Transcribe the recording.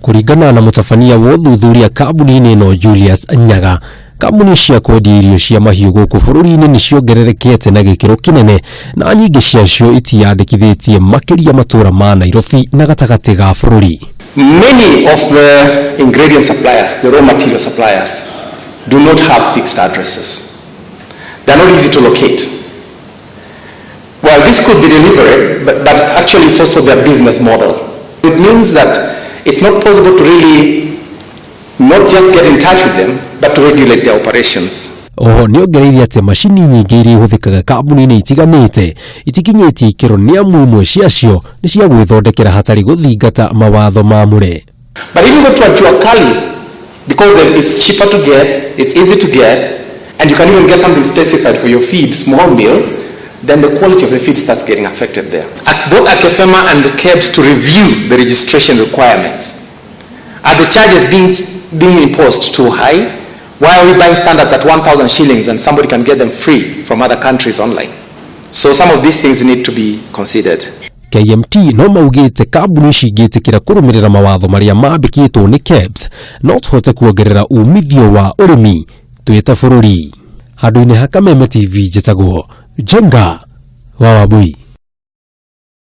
Kũringana na mũtabania wa ũthuthuria kambuni-inĩ ĩno Julius Nyaga, kambuni cia kwendia irio cia mahiũ gũkũ bũrũri-inĩ nĩ ciongererekete na gĩkĩro kĩnene na nyingĩ ciacio itiyandĩkithĩtie makĩria matũra ma Nairobi na gatagatĩ ga bũrũri. Many of the ingredient suppliers, the raw material suppliers, do not have fixed addresses. They are not easy to locate. Well, this could be deliberate, but actually it's also their business model. It means that it's not possible to really not just get in touch with them, but to regulate their operations. Oho nĩ ongereire atĩ macini nyingĩ iria ihũthĩkaga kambuni-inĩ itiganĩte itikinyĩtie ikĩro nĩ amu imwe ciacio nĩ cia gwĩthondekera hatarĩ gũthingata mawatho mamũre. But if you go to a Jua Kali, because it's cheaper to get, it's easy to get, and you can even get something specified for your feed, small mill, then the quality of the feed starts getting affected there. Both AKEFEMA and the KEBS to review the registration requirements. Are the charges being imposed too high? Why are we buying standards at 1,000 shillings and somebody can get them free from other countries online? So some of these things need to be considered. KMT no maugĩte kambuni ici ingĩtĩkĩra kũrũmĩrĩra mawatho marĩa mambĩkĩtwo nĩ KEBS no tũhote kuongerera umithio wa ũrĩmi twĩ ta bũrũri. Handũ-inĩ ha Kameme TV, njĩtagwo Njenga wa Wambui.